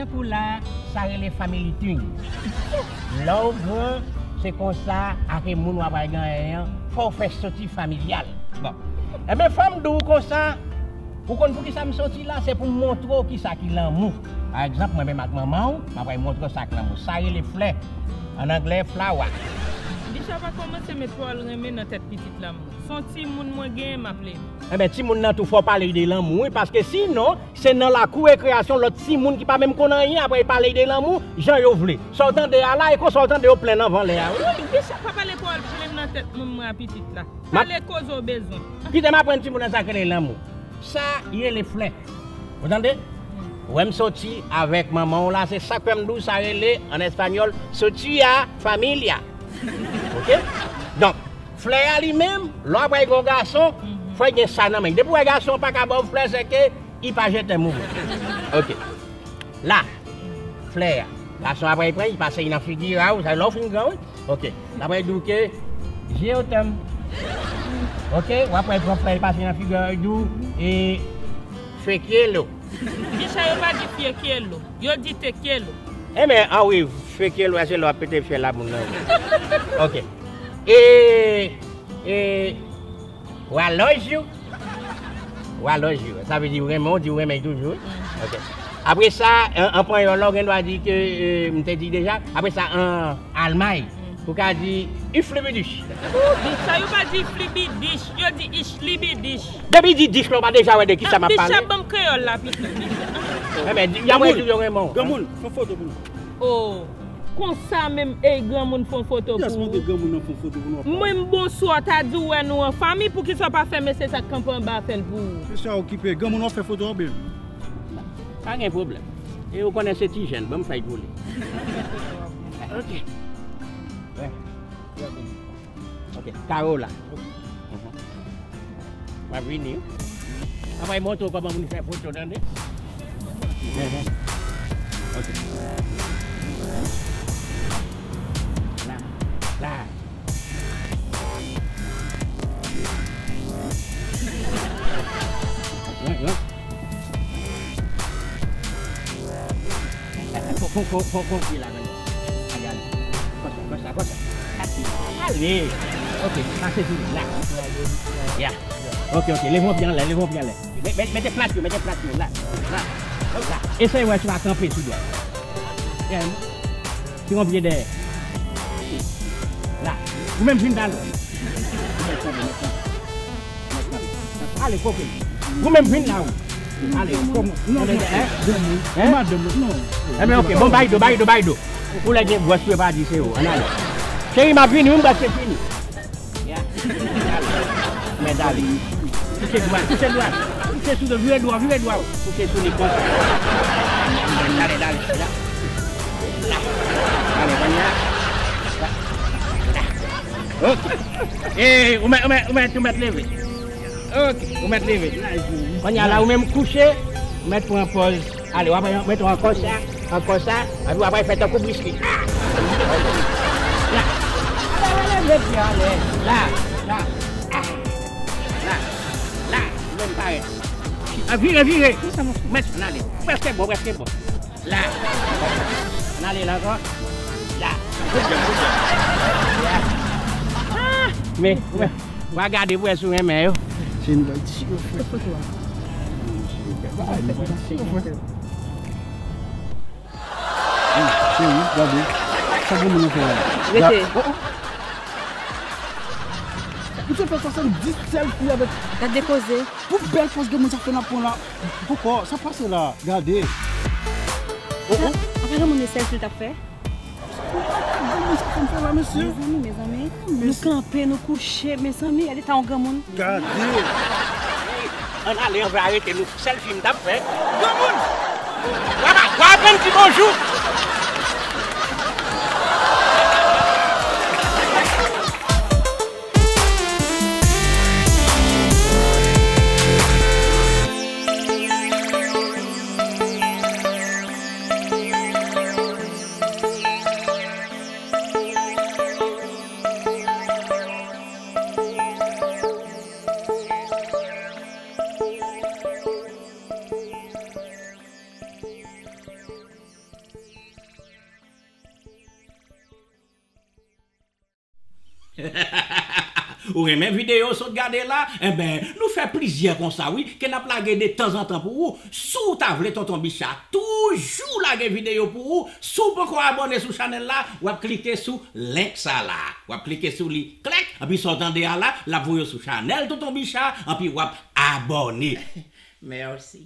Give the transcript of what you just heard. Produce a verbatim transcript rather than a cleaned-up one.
Tankou la, sa rele family thing. Lè w gran, se konsa, ake moun w ap al genyen an, fò w fè soti familyal. Bon. Enben, fò m di w konsa, ou konn poukisa m soti la? Se pou m montre w kisa ki lanmou. Pa egzanp, mwen menm ak manman w, m ap al montre w sa k lanmou. Sa rele flè. An anglè, flower. Bicha pa kòmanse met pawòl renmen nan tèt pitit la, mwen. Se yon timoun mwen genyen, m ap leve. Enben, timoun nan tou fò pale de lanmou, wi, paske sinon, se nan lakou rekreyasyon lòt timoun ki pa menm konn anyen, apre y pale de lanmou, jan yo vle. Sa w tande a la, e konsa w tande yo plenn anvan lè a, wi. Wi, bicha pa pale pawòl plenn nan tèt moun mwen a pitit la. M ap Pale koze w bezwen. Kite m aprann timoun nan sa k rele lanmou. Sa rele flè. Ou tande? Ou wè m soti avèk manman w la, se sa k fè m di w sa rele, an espanyòl, soti a familia. Oke? Donk, flè a li menm, lè w ap wè yon gason, fò l gen sa nan men. Depi w wè gason pa ka ba w flè, se ke li pa je t'aime ou vre. Oke. La, flè a. Gason apre l pran, li pase li nan figi a, ou sa lè w fin gran, wi. Oke. L apre l di w ke, je t'aime. Oke, w apre l pran flè, li pase nan figi a, li di w, e, fekye lo. Bicha yo pa di fekye lo, yo di tekye lo. Enben, a wi, fekye lo a se lè w ap pete fyèl la moun nan. Oke. E, e, Wa love you. Wa love you. Sa vle di ou renmen, ou di ou renmen toujou. Wi. Ok. Apre sa, an, an panyòl la, ou gen dwa di ke, euh, m te di deja. Apre sa, an almay, ou ka di ich liebe dich. Ou di sa, yo pa di flibidish, yo di ich libidish. Depi di dich la, ou pa deja wè de ki sa m ap pale. Bicha ban m kreyòl la pito. Enben, y a mwen di yo renmen w. Granmoun, fè foto pou nou. Oh. Konsa menm, ey, granmoun fè yon foto pou ou. Yes, mande granmoun nan fè yon foto pou nou. Menm bonswa, ta di w wè nou an fanmi, poukisa w pa fè mesye sa k kanpe anba a fè l pou ou? Mesye a okipe, granmoun w ap fè foto a oubyen? Pa gen pwoblèm. E ou konnen se ti jèn, ban m fè l pou li. Ok. Wè. Ok, Karola. Mhm. M ap vini. M ap montre w kòman moun fè foto, tande. Mhm. Ok. La. La. Wi, wi. Fon, fon, fon, fon, fon pye la, gade. Gade, gade. Konsa, konsa, konsa. Ale. Ok, pase sou li, la. Ya. Ok, ok, leve yon pye anlè, leve yon pye anlè. Mete, mete, mete plat yo, mete plat yo, la, la, la. Eseye wè si w pa kanpe sou dwèt. Ya. Tire yon pye dèyè. La. Ou menm vin talè. Ale, koke. Ou menm vin la, wi. Ale. Non, non, non, madanm, non. Enben, ok. Bon, bay do, bay do, bay do. Ou lè gen gwòs, ou pa di se ou. Ann ale. Cheri, m ap vini, wi, m prèske fini. Ya. Ale. Mèt ale. Kouche dwat, kouche dwat. Kouche sou do, vire dwat, vire dwat. Kouche sou li konsa. Ale, ale, ale. La. La. Ale, kounye a. La. La. Ok. E, ou mèt, ou mèt, ou mèt, ou mèt leve. Ok, ou mèt leve. Kounye a la, ou menm kouche, ou mèt pran pòz. Ale, w ap mete w ankò sa, ankò sa, epi w ap fè tankou briski. La. Ale, ale, ale, ale. La, la. Ah. La, la, ou menm parèt. Ah, vire, vire. Mèt, ann ale. Prèske bon, prèske bon. La. Ann ale la ankò. La. Ah! Men, men, w a gade pou wè si w renmen yo. Se yon bèl ti yo, frè. Cheri, gade. Sa granmoun nan fè la? Rete. Oh, oh. Ou te fè swasanndis selfie avèk. Gade koze. Pou bèl pòz granmoun sa fè nan pran la. Poko, sa pase la. Gade. Oh, oh. Apa granmoun nan selfie l t ap fè? Granmoun sa fè la, mesye. Mezanmi, mezanmi. Nou kanpe, nou kouche, mezanmi, gade ta yon granmoun. Gade. Ann ale, ann fè arete nou. Sèl fi m t ap fè. Granmoun! W ap, w ap aprann di bonjou. Ou renmen videyo w sot gade la? Enben, nou fè plizyè konsa wi, ke n ap lage de tanzantan pou ou. Si w ta vle Tonton Bicha toujou lage videyo pou ou, si w poko abòne sou chanèl la, w ap klike sou link sa la. W ap klike sou li, klèk, anpi sa w tande a la, l ap voye w sou chanèl Tonton Bicha, anpi w ap abòne. Mèsi.